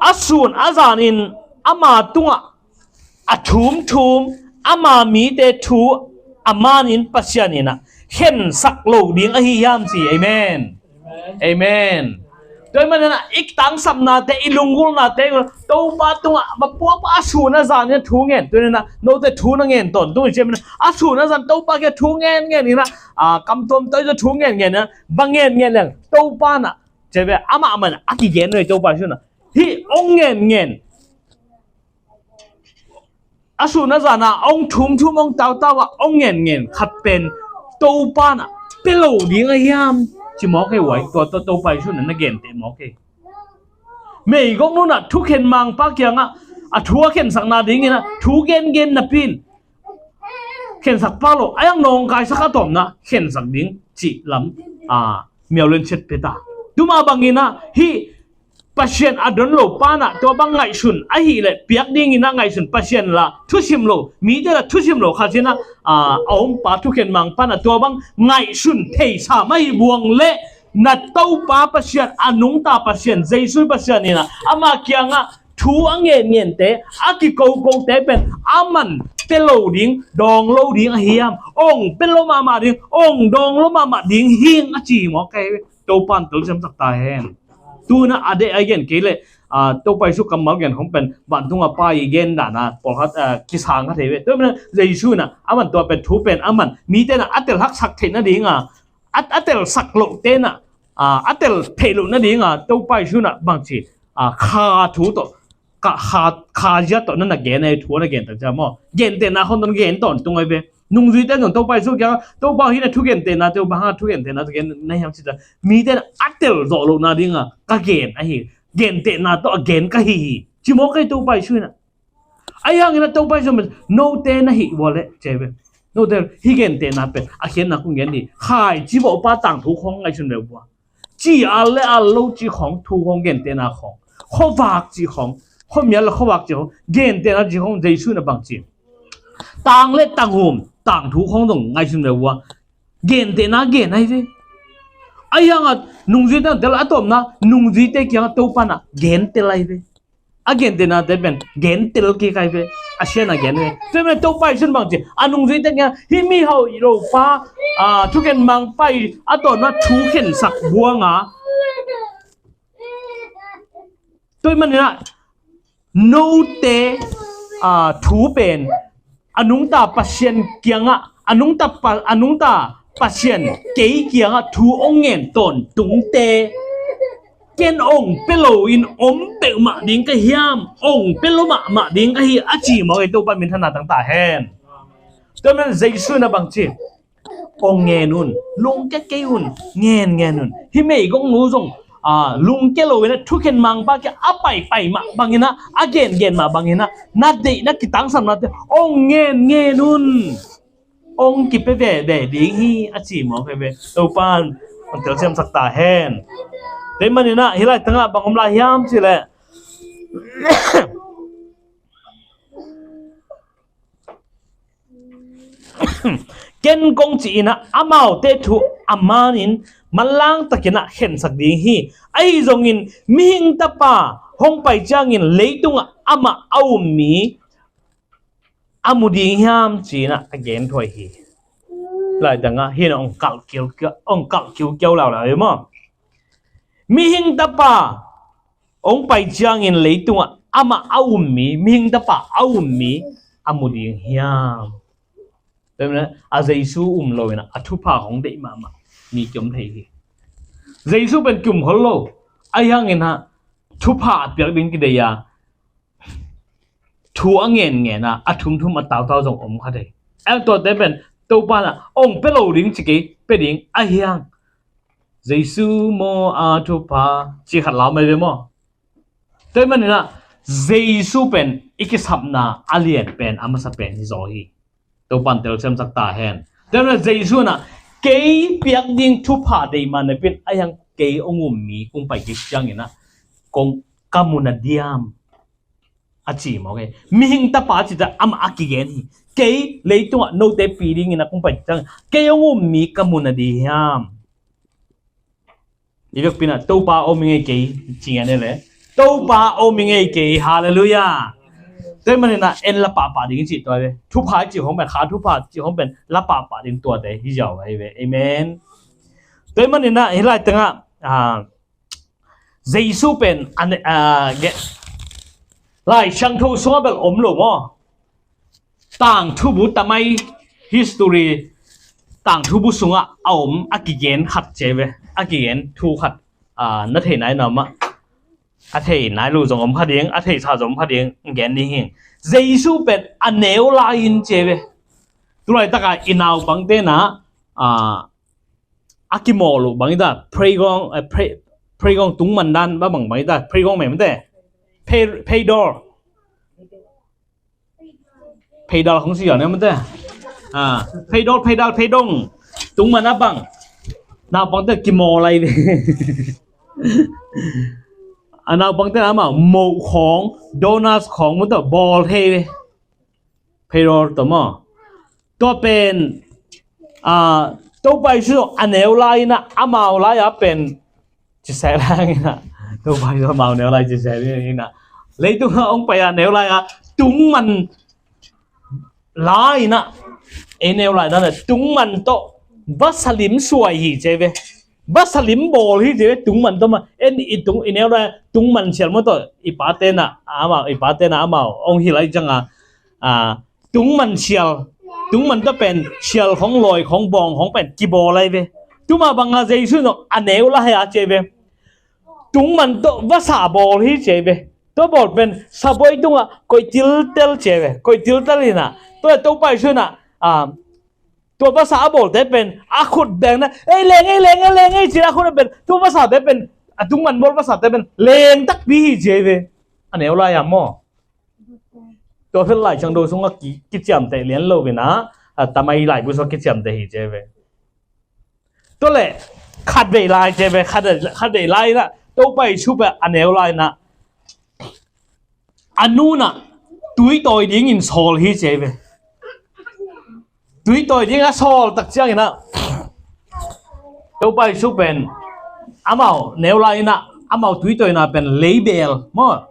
A sun a zanin ama tungah a thumthum ama mite thu a manin Pasian in ah khensak lo ding ahi hiam ci. Amen. Amen. Tua ahih manin ah i tangsapnate, i lunggulhnate, Topa tungah va puak a, sun a zanin thu ngen. Tua ahih manin ah note thu na ngen tawntung hi ci. Ahih manin ah a sun a zan Topa kiang thu ngen ngen in ah, a, kamtuam tawi tawh thu ngen ngen in ah, va ngen ngen leng Topa in ah, ci ve, amah man a kigen nuai Topa Jesuh in ah, hih hong ngen ngen, a sun a zan a hong thumthum, hong tautau a hong ngen ngen khat pen Topa in ah pia lo ding ahi hiam ci mawk hi uai. Tua tawh Topa Jesuh in ah na genteh mawk hi. Meigongnu in ah thukhen mangpa kiangah a thu a khensakna dingin ah thu gengen napi in khensak pah lo, a yang nawngkaisak a tawpna khensak ding cih lam, a, miau lenset pia ta. Tua mah bangin ah hih Pasian a don lo pa in ah tua bang ngaihsun ahih leh piak dingin ah ngaihsun, Pasian la thusim lo, mite la thusim lo khat in ah, a, a om pa thukhen mangpa in ah tua bang ngaihsun theisa mah hi buang leh, na Topa Pasian, a nungta Pasian, Jesuh Pasian in ah ama kiangah thu a ngen ngente, a kiko kote pen aman pia lo ding, dawng lo ding ahi hiam? Hong pia lo mahmah ding, hong dawng lo mahmah ding hi ing a ci mawk hi. Topa in telsiamsak ta hen. Tu-in ah a deih a gen kei leh, a, Topa Jesuh kammal gen khong pen vantung a Pa i gen dan a pawlkhat, a, kisang kha thei ve. Tua ahih manin ah Jesuh in ah aman tua pen thu pen aman mite in ah a telhaksak theih nading a, a, a telsak lohte in ah, a, a tel theih loh nading a, Topa Jesuh in ah bangci, a, kha thu tawh, ka, kha, kha zia tawh na na gen a, thu na gen tak ciang maw, gentehna khong tawh na gen tawntung ahi ve. Nungzuite zong Topa Jesuh kiangah, Topa, hih na thugentehnate uh bang hang a thugentehnate gen na hiam ci ta, mite in ah a tel zawh loh nading a ka gen ahi, gentehna tawh a gen ka hi hi ci mawk hi Topa Jesuh in ah. Ahi hangin ah Topa Jesuh in note na hih uh leh ci ve. Note hih gentehna pen a khiatna kong gen hi. Khaici vawhpa tangthu khong ngaihsun ve uh a, ci al le al lo ci khong thu khong, gentehna khong, khuavak ci khong, khuamial le khuavak ci khong, gentehna ci khong, Jesuh in ah bangci, tang le tanghum tangthu khong zong ngaihsun ve uh a, gentehna gen ahi ve. Ahi hangah nungzuite in ah tel a tawpna, nungzuite kiangah Topa in ah gentel ahi ve. A gentehnate pen gentel kik ahi ve. A sian a gen ve. Tua ahih manin Topa Jesuh in bangci, a nungzuite kiangah, hih mihoih lo pa, a, thukhen mangpa i a tawpna thu khensak buang a, tua ahih manin ah note, a, thu pen a nungta Pasian kiangah, a nungta Pa, a nungta Pasian kei kiangah thu hong ngen tawntungte ken hong pia loin om peuhmah ding ka hiam, hong pia lo mahmah ding ka hi a ci mawk hi. Topa minthanna tang ta hen. Tua ahih manin Jesuh in ah bangci, hong ngen un, lungkia kei un, ngen ngen un. Hih meigongnu zong, a, lungkia loin ah thukhen mangpa kiang a paipai mah bangin ah, a gengen mah bangin ah, na deih na kitangsapnate hong ngen ngen un. Hong kipia veve ding hi a ci mawk hi ve. Topa in hong telsiamsak ta hen. Tua ahih manin ah hih laitangah bang om lai hiam cih leh, Ken kong ci-in ah amaute thu a manin manlang takin ah khensak ding hi. Ahi zongin mihing tapa hong pai ciangin leitungah amah a um mi a mu ding hiam ci-in ah a gen thuai hi. Laitangah hi na ong kalh kiukiau, ong kalh kiukiau laulau hi maw? Mihing tapa hong pai ciangin leitungah amah a um mi, mihing tapa a um mi a mu ding hiam? Tua manin a Jesu um lo in ah a thupha hong deih mahmah mi kiom thei hi. Jesu pen kium khol lo. Ahi hangin ah thupha a piak ding kidei a, thu a ngenngen a, a thumthum a tautau zong om kha thei. Eng tuate pen Topa in ah ong pia lo ding ci kei, pia ding. Ahi hang Jesu maw a thupha ci khat lau mai ve maw? Tua manin ah Jesu pen i kisapna a lian pen, a masa pen hi zaw hi. Topan telsiamsak ta hen. Tua manin ah Jesu in ah kei piak ding thupha deih mah napi-in, ahi hang kei hong um mi kong pai kik ciangin ah kong, ka mu na diam a ci mawk hi. Mihing tapa a cihte amah a kigen hi. Kei leitungah note pi dingin ah kong pai kik ciangin kei hong um mi ka mu na di hiam? I vekpi-in ah Topa om i ngei kei ci ngen hi le. Topa om i ngei kei. Halleluiah. Tua manin ah en la pahpah ding i cih tua ve. Thupha i cih hong pen, kha thupha cih hong pen la pahpah ding tuate hi zaw ahi ve. Amen. Tua manin ah hih laitangah, ah, Jesu pen a ne-, ah, ge-, Lai Siangtho sungah bel om lo maw? Tangthubu tamai history, tangthubu sungah a om a kigen khat ci ve, a kigen thu khat, ah, na thei nai na om ah, a thei nai lo zong om kha ding, a theisa zong om kha ding, gen ding hi. Jesu pen a neu lai-in ci ve. Tulaitakah i naupangte na, ah, a kimawl uh bang hi ta, playground, eh, play-, playground tungman dan bang bang hi ta, playground mah hi mate. Play-, playdoor. Playdoor khong si yau ne mate. Ah, playdoor, playdoor, playdong. Tungman a bang. Naupangte kimawl lai ve. A naupangte na amau moh khong, donuts khong mate bawl thei ve. Playdoor tawh maw? Tua pen, ah, Topa Jesu a neu lai-in ah, amau lai-a pen, ci sek lai-in ah, Topa Jesu amau neu lai ci sek lai-in ah, leitungah hong pai a neu lai-a tungman lai-in ah, ei neu lai-in ah tungman tawh vasa lim suai hi ci ve. Vasa lim bawl hi ci ve, tungman tawh mah. En i tung, i neu lai-a tungman sial mah tawh i pate na amau, i pate na amau hong hilh lai ciangin, ah, tungman sial, tungman tawh pen sial khong, lawi khong, bawng khong pen kibawl lai ve. Tua mah bangin Jesu in zong a neu lai-a ci ve. Tungman tawh vasa bawl hi ci ve. Tua bawl pen sabuai tungah koih tiltel ci ve. Koih tiltel in ah, tua Topa Jesu in ah, ah, tua vasa a bawlte pen a khut beng na, "Ei, leng ei, leng ei, leng ei," ci-in a khut a pen, tua vasate pen, a tungman bawl vasate pen leng takpi hi ci ve. A neu lai-a maw? Tua pen Lai Siangtho sungah ki, kiciamteh lian lo-in ah, a tamai laibu sungah kiciamteh hi ci ve. Tua leh khatvei lai ci ve, khat, khatvei lai-in ah Topa Jesu pen a neu lai-in ah a nu in ah tui tawi dingin sawl hi ci ve. Tui tawi ding a sawl tak ciangin ah Topa Jesu pen amau neu lai-in ah amau tui tawina pen leibeel maw?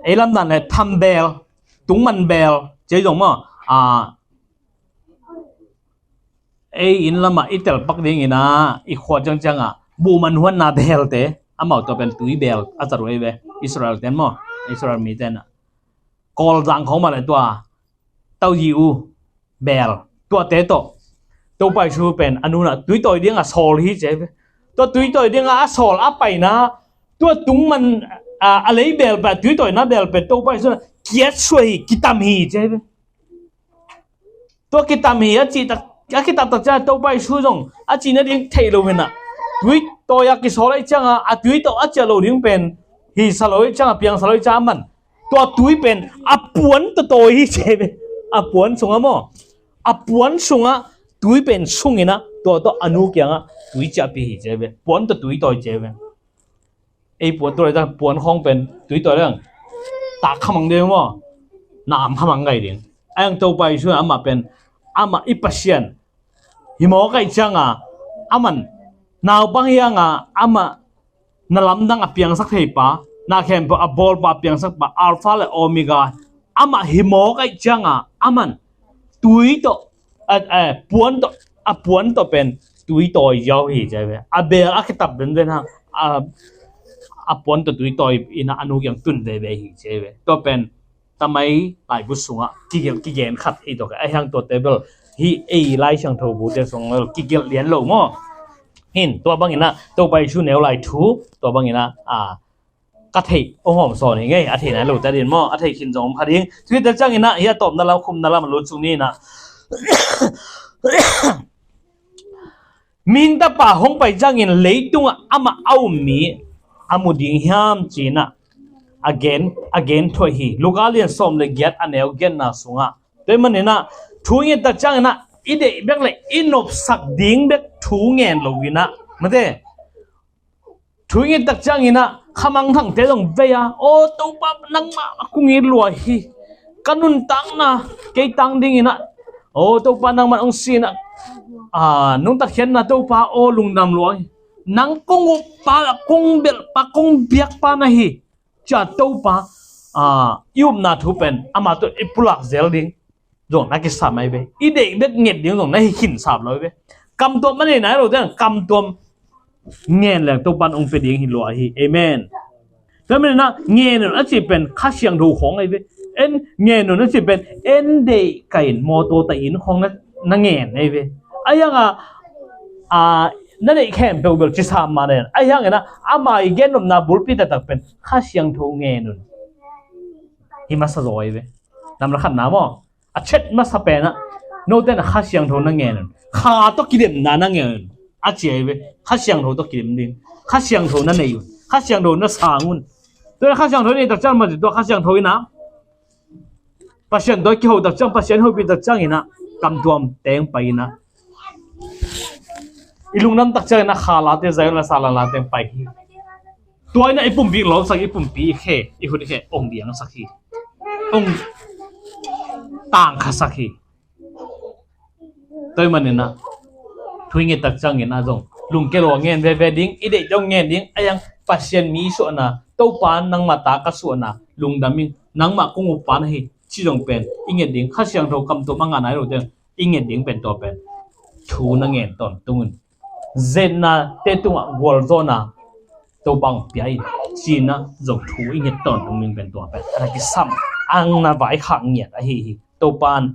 Ei lamdan le thambeel, tungman beel ci zong maw? Ah, ei inn lamah i telpak dingin ah i khua ciangciang ah buhman huanna beelte, amau tua pen tui beel a zat uh ei ve, Israel ten maw? Israel miten ah. Kawlzang khawng mah le tua tauzi uh beel, tuate tawh Topa Jesu pen a nu in ah tui tawi dingin a sawl hi ci ve. Tua tui tawi dingin a sawl a paina, tua tungman, a, a leibeel pen, tui tawina beel pen Topa Jesu in ah kiatsuah hi, kitam hi ci ve. Tua kitam hi a cih tak, a kitam tak ciangin Topa Jesu zong a cih nading theih lo-in ah, tui tawi a kisawl ahih ciangin a tui tawh a ciah loh ding pen hisa lo ahih ciangin, piangsa lo ahih ciangin a man, tua tui pen a puan tawh tawi hi ci ve. A puan sungah maw? A puan sungah tui pen sungin ah tua tawh a nu kiangah tui ciahpih hi ci ve. Puan tawh tui tawi ci ve. Ei puan tawi le tang, puan khawng pen tui tawi le tang, tak khamang ding maw? Nam khamang gai ding. A hang Topa Jesu in amah pen amah i Pasian hi mawk ahih cianga, aman naupang hi hanga, amah na lamdang a piangsak theipa, na khempeuh a bawlpa, a piangsakpa, Alpha le Omega, amah hi mawk ahih cianga, aman tui tawh, a, a, puan tawh, a puan tawh pen tui tawi ziau hi ci a hi ve. A beel a khitap benben hang, a, a puan tawh tui tawi ina a nu kiang tun veve hi ci a hi ve. Tua pen tamai laibu sungah kigen, kigen khat hi tua ka, a hiang tua table hi ei Lai Siangtho bute sung kigelh lian lo maw? Hin, tua bangina Topa Jesu neu lai thu, tua bangina, a, ka theih hong hawm sawn hi ngei, a theih nai lo ta din maw, a theih khin zong om kha ding. Tui ta ciangina hi a tawpna lam, khumna lam a lut sung nina. Mihing Tapa hong pai ciangin leitungah amah a um mi a mu ding hiam cinah a gen, a gen thuai hi. Luka lian sawm le giat a neu giatna sungah. Tua hi maninah thu ngen tak cianginah i deih bek le i nopsak ding bek thu ngen loinah, mate, thu ngen tak cianginah khamang thangte zong vei a, aw Topa nangmah a kung it lua hi, ka nuntakna kei tang dinginah, aw Topa nangmah hong sinah, a, nungtak khiatna Topa aw lungdam lua hi. Nang kong uppa, kong belhpa, kong biakpa na hi. Cia Topa, a, i upna thu pen ama tawh i pulak zel ding zong na kisam ahi ve. I deih bek nget ding zong na hi khin sap lo ahi ve. Kamtuam a nei nai lo ding, kamtuam ngen leng Topa in hong pia ding hi lua hi. Amen. Tua maninah ngen un a cih pen Kha Siangtho khawng ahi ve. En ngen un a cih pen en deih ka in mawtaw ta in khawng na, na ngen ahi ve. A hianga, a, na neih khempeuh bel ci sam mah na en. A hiangin a, ama i gennopna bulpi taktak pen Kha Siangtho ngen un. Hi masa zaw ahi ve. Namra khatna maw? A chet masa penah note na Kha Siangtho na ngen un. Kha tawh kidemna na ngen un. A ci ahi ve. Kha Siangtho tawh kidem ding. Kha Siangtho na nei un. Kha Siangtho na sang un. Tua Kha Siangtho nei tak ciang mah ci tua Kha Siangtho inah Pasian tawh kiho tak ciang, Pasian hopih tak cianginah kamtuam teng pai inah i lungdam tak cianginah Kha late, Zion le Sala late pai hi. Tua inah i pumpi lawpsak, i pumpi i khe, i hun i khe ong biangsak hi. Ong tangkhasak hi. Tua hi maninah thu i nget tak cianginah zong lungkia lo a ngen veve ding, i deih dong ngen ding, a hiang Pasian mi suahna, Topa nangmah ta ka suahna, lungdam ing, nangmah kong uppa na hi, ci zong pen i nget ding. Kha Siangtho kamtuam a ngah nai lo ding i nget ding pen tua pen thu na ngen tawntung in, zetnate tungah gualzawhna Topa hong pia in, cinah zong thu i nget tawntung ding pen tua pen a na kisam, ang na vaikhak ngiat ahi hi. Topa in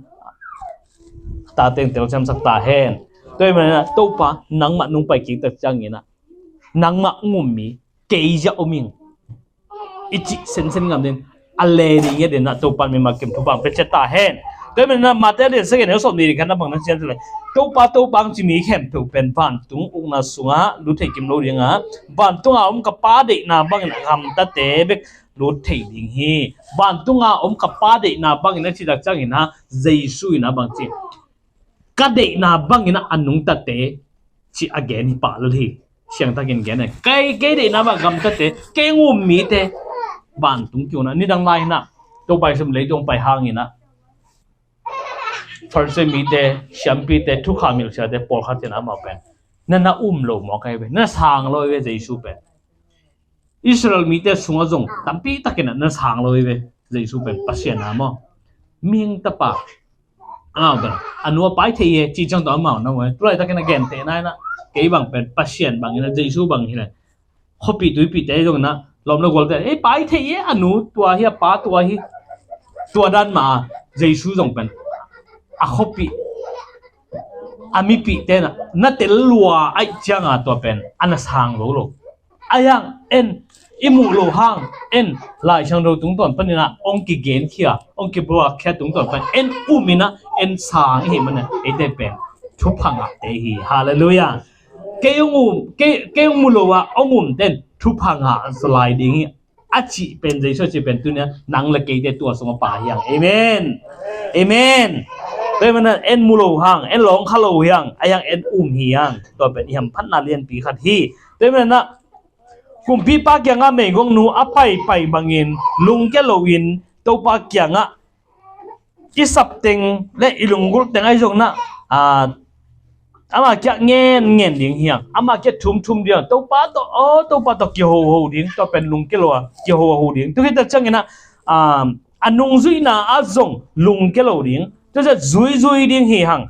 tate in telsiamsak ta hen. Tua hi maninah Topa nangmah nong pai kik tak cianginah nangmah hong um mi kei ziah om ing i cih sensen ngam den. A le ding ngiat dinah Topa in mimal kim thupha hong pia ciat ta hen. Tua hi maninah Mate a lian sagih a neu sawm nih ding khatna bang na cian le, Topa, Topa hong ci mi khempeuh pen vantung ukna sungah lut thei kim lo dingah, vantunga om ka Pa deihna bangin a gamtate bek lut thei ding hi. Vantunga om ka Pa deihna bangin a cih tak cianginah Jesu inah bang ci, ka deihna bangin a nungtate cih a gen hi pah lel hi. Siangtakin gen hi. Kei, kei deihna bang gamtate, kei hong um mite vantung kiunah nidang lai hinah Topa Jesu leitung pai hanginah Pharisee mite, siampite, thukham hilhsiate pawlkhat hinah amau pen na na um lo mawk ahi ve, na sang lo ahi ve Jesu pen. Israel mite sungah zong tampi takin a na sang lo hi ve. Jesu pen Pasian a maw, mihing tapa. Amau pen a nu a pai thei e cih ciang tawh amau na maw, tulai takin a gentehna inah kei bang pen Pasian bangin a Jesu bang hi le khuapih tuipihte zong inah lawm le gualte ei pai thei e, a nu tua hi, a pa tua hi. Tua dan mah a Jesu zong pen a khuapih a mipihte na, na tel lua ahih cianga tua pen a na sang lo lo. A hiang en i muh lo hang en Lai Siangtho tungtawn paninah hong kigenkhia, hong kibuakkhia tungtawn pan en um inah en sang ihi manin eite pen thupha ngahte hi. Halleluiah. Kei hong um, kei, kei hong mu lo ah hong umte in thupha ngah zaw lai ding hi. A cih pen Jesu a cih pen tunia nang le keite tua sungah pha hiang. Amen. Amen. Tua hi manin en mu lo hang, en lawng kha lo hiang, a hiang en um hiang. Tua pen i hamphatna lianpi khat hi. Tua hi maninah kumpipa kiangah meigongnu a paipai bangin lungkia loin Topa kiangah i sap teng le i lunggulh teng ahi zong na, a, ama kiang ngen ngen ding hi hang, ama kiang thum thum ding hang, Topa tawh, aw, Topa tawh kihoho ding, tua pen lungkia lo a kihoho ding. Tua khit tak ciangin ah, a, a nungzuihna ah zong lungkia lo ding, tua zet zuizui ding hi hang.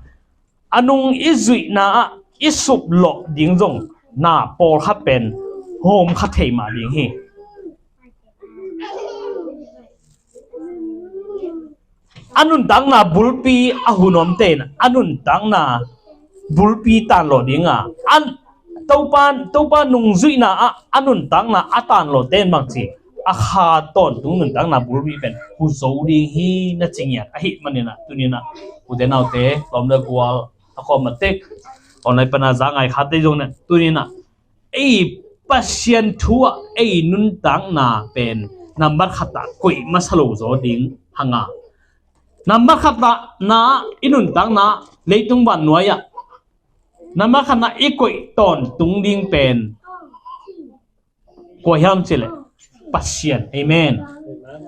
A nung i zuihna ah i suplawh ding zong na pawlkhat pen hawm kha thei mah ding hi. A nuntakna bulpi a hun omte in a nuntakna bulpi tanlawh ding a, a Topa, Topa nungzuihna ah a nuntakna a tanlawhte in bangci, a kha tawntung nuntakna bulpi pen hu zo ding hi na ci ngiat ahih manin ah, tuni in ah ute naute, lawm le gual, a kawm a tek, online pana za ngai khate zong in ah, tuni in ah ei Pasian thu ah ei nuntakna pen nambat khat ah koih masa lo zaw ding hang a, nambat khat ah na i nuntakna leitung vannuai ah nambat khat ah i koih tawntung ding pen kua hiam cih leh Pasian. Amen.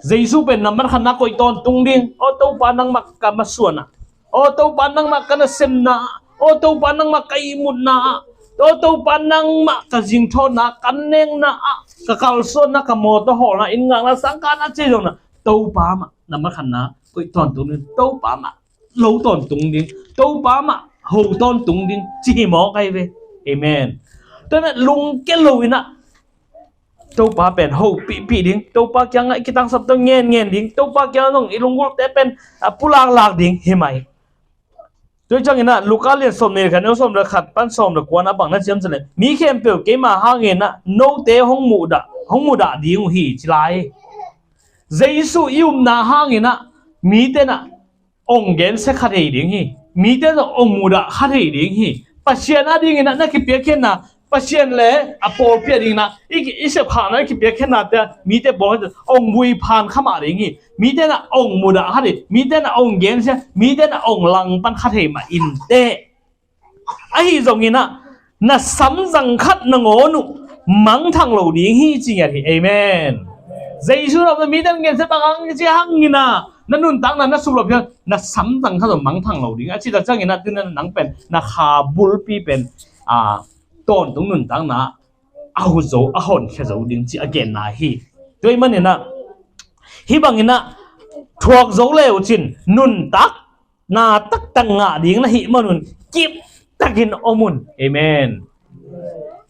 Jesu pen nambat khat ah koih tawntung ding. Aw Topa, nangmah ka masuan ah, aw Topa, nangmah ka nasemna ah, aw Topa, nangmah ka ihmutna ah, aw Topa, nangmah ka zingthawhna, ka nekna ah, ka kalsuanna, ka mawtaw hawlna, inn ngakna, sangkahna, ci zongin ah Topa mah nambat khat ah koih tawntung ding, Topa mah lo tawntung ding, Topa mah ho tawntung ding ci hi mawk ahi ve. Amen. Tua in ah lungkia lo in ah Topa pen hopihpih ding, Topa kiangah i kitangsap tawh ngen ngen ding, Topa kiangah zong i lunggulhte pen, a, pulaklak ding hi mai. Tua ciangin ah Luka lian sawm nih le khat, neu sawm le khat pan sawm le kua ah bang na ci hiam cih leh, mi khempeuh keima hangin ah note hong mudah, hong mudah ding uh hi ci lai. Jesu i upna hangin ah mite in ah ong gensia kha thei ding hi. Mite in ah ong mudah kha thei ding hi. Pasian adingin ah na kipiakkhiatna, Pasian le a pawlpi adingin ah i, i sepkhakna, i kipiakkhiatnate ah mite pawl ong vui phan kha mah ding hi. Mite in ah ong mudah kha thei, mite in ah ong gensia, mite in ah ong langpan kha thei mah inteh. Ahi zongin ah na samzang khat nangawn uh mangthang lo ding hi ci ngiat hi. Amen. Jesu in ah mite in gensia bang hang ci hangin ah na nuntakna na suplawh phial, na samzang khat zong mangthang lo ding a cih tak ciangin ah tuni in ah nang pen na kha bulpi pen, a, tawntung nuntakna a hu zo, a honkhia zo ding ci a genna hi. Tua ahih manin ah hih bangin ah thuak zo le uh cin nuntak na taktak ngah ding na hih manun kiptakin om un. Amen.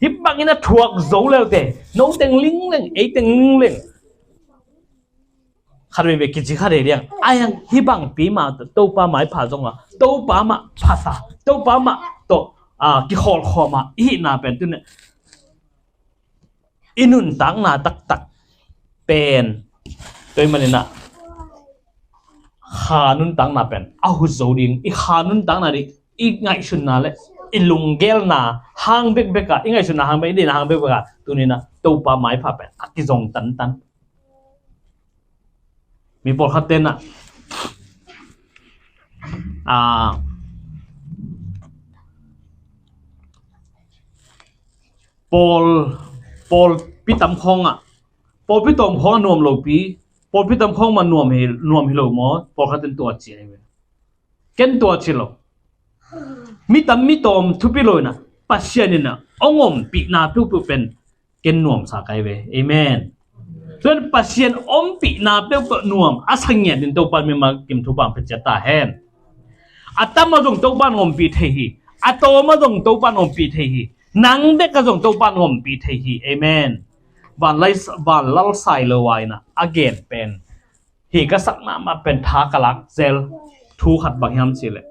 Hih bangin a thuak zo leute, no teng lingleng, ei teng lingleng, khat veivei kici kha thei ding. Ai hang hih bangpi mah Topa maipha zong a, Topa mah phasa, Topa mah tawh, a, kikholhkhawm a i hihna pen tuni in i nuntakna taktak pen, tua ahih manin ah kha nuntakna pen a hu zo ding, i kha nuntakna ding, i ngaihsutna le i lunggelna hang bekbek ah, i ngaihsutna hang bek, i deihna hang bekbek ah tuni in ah Topa maipha pen a kizong tantan. Mi pawlkhat ten ah, a, pawl, pawlpi tam khawng ah, pawlpi tawm khawng ah nuam lopi, pawlpi tam khawng mah nuam hi, nuam hi lo maw, pawlkhat ten tua ci ahi ve. Ken tua ci lo. Mi tam mi tawm thupi lo in ah, Pasian in ah hong ompihna peuhpeuh pen ken nuamsa ka hi ve. Amen. Tua in Pasian ompihna peuhpeuh nuam a sa ngiat in Topa in mimal kim thupha hong pia ciat ta hen. A tam ah zong Topa in hong ompih thei hi. A tawm ah zong Topa in hong ompih thei hi. Nang bek ah zong Topa in hong ompih thei hi. Amen. Vanlai, vanlal sai lo a in ah a gen pen, hi ka sakna mah pen tha ka lak zel thu khat bang hiam cih leh,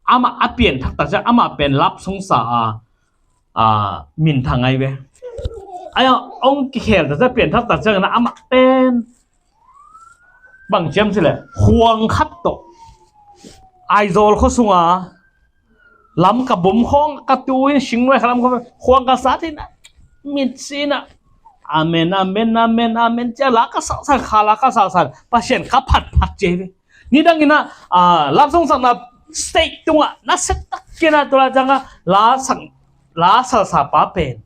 amah a pianthak tak ciang amah pen love song sa a, a, minthang ahi ve. Ai, a hong kikhel tak ciang, pianthak tak ciangin ah amah pen bang ci hiam cih leh, khuang khat tawh Aizawl khua sung a Lamka bom khawng ka tu in, singnuai kha lam khawng, khuang ka sat in ah, mitsi in ah, amen, amen, amen, amen ci a la ka saksak, kha la ka saksak, Pasian ka phatphat ci hi. Nidang in ah, a, love song sakna stage tungah na set tak kei in ah, tua la ciang ah la sak, la salsa pa pen,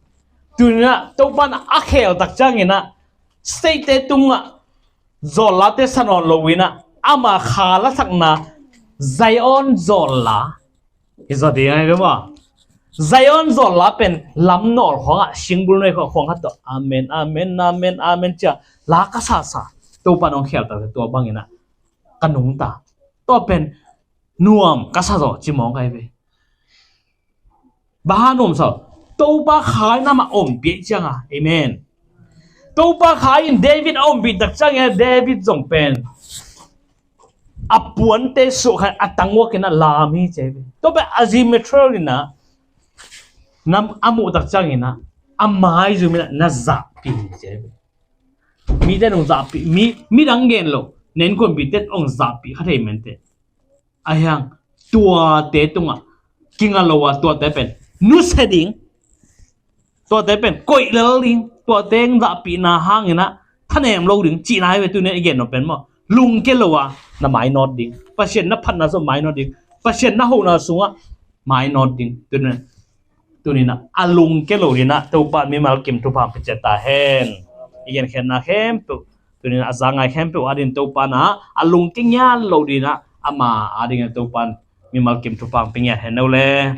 tuni in ah Topa in a khel tak ciangin ah stage te tungah zawl late sa nawn lo in ah, ama kha lasakna Zion zawl la. Hi zaw ding ahi ve maw. Zion zawl la pen lam nawl khawngah, singbul nuai khawng, khawng khat tawh amen, amen, amen, amen cia la ka sasa. Topa nong khial ta ve, tua bangin ah ka nungta. Tua pen nuam ka sa zaw ci mawng ka hi ve. Bang hang nuam sa? Topa kha in amah ompih cianga. Amen. Topa kha in David a ompih tak ciangin David zong pen a puante suh kha a tang uak in a lam hi ci ve. Tua pen a zi metrol in a, na a muh tak ciangin a, a mai zum in a, na zahpih hi ci ve. Mite nong zahpih, mi, midang gen lo, na innkuanpihte hong zahpih kha thei mente. Ahi hang tuate tungah kinga lo a, tuate pen nusia ding, tuate pen koih lel ding, tuate zahpihna hangin ah thanem lo ding cihna hi ve. Tuni a i gen nop pen maw, lungkia lo a na mainawt ding, Pasian na phatna sungah mainawt ding, Pasian na hona sungah mainawt ding. Tuni, tuni in ah a lungkia lo ding in ah Topa mimal kim thupha hong pia ciat ta hen. I genkhiatna khempeuh, tuni in ah a za ngai khempeuh adingin Topa in ah a lungkia ngiat lo ding in ah ama adingin Topa in mimal kim thupha hong pia ngiat hen. No le.